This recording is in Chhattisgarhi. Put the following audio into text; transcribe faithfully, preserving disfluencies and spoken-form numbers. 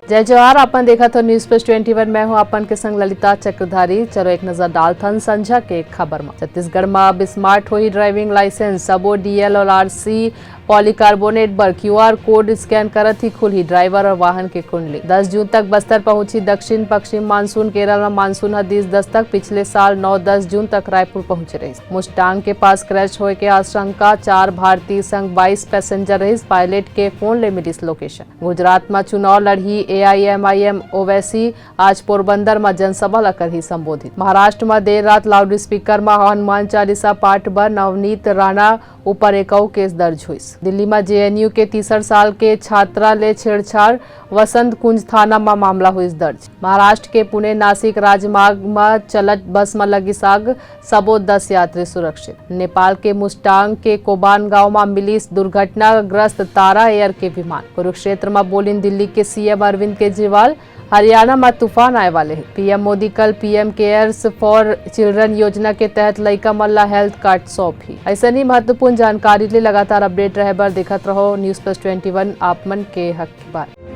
जय जोहार, अपन देखत हो News Plus Twenty One। मैं हूं अपन के संग ललिता चक्रधारी। चलो एक नजर डालथन संझा के खबर म। छत्तीसगढ़ म अब smart होही driving licence, सबो D L और R C polycarbonate बर Q R code scan करत ही खुलही driver और वाहन के कुंडली। दस जून तक बस्तर पहुंची दक्षिण पश्चिम मानसून। केरल म मानसून ह दिस दस्तक, पिछले साल नौ दस जून तक रायपुर पहुंचे रहिस। मुस्टांग के पास crash होए के आशंका, चार भारतीय संग बाईस passenger रहिस, pilot के फोन ले मिलिस location। गुजरात म चुनाव लड़ही A I M I M Owaisi, आज पोरबंदर म जनसभा ल करही संबोधित। महाराष्ट्र म देर रात लाउडस्पीकर म हनुमान चालीसा पाठ बर नवनीत राणा ऊपर एक अउ केस दर्ज होइस। दिल्ली म J N U के तीसर साल के छात्रा ले छेड़छाड़, वसंत कुंज थाना म मामला होइस दर्ज। महाराष्ट्र के पुणे नासिक राजमार्ग म चलत बस म लगिस आग, सबो दस यात्री सुरक्षित। नेपाल के मुस्टांग के कोबान गांव म मिलिस दुर्घटनाग्रस्त तारा एयर के विमान। कुरुक्षेत्र म बोलिन दिल्ली के C M अरविंद केजरीवाल, हरियाणा म तूफान आए वाले हे। P M मोदी कल P M Cares for Children योजना के तहत लइका मन ला health card सौंपही। अइसन ही महत्वपूर्ण जानकारी ले लगातार update रहे बर देखत रहो News Plus Twenty One, आप मन के हक की बात।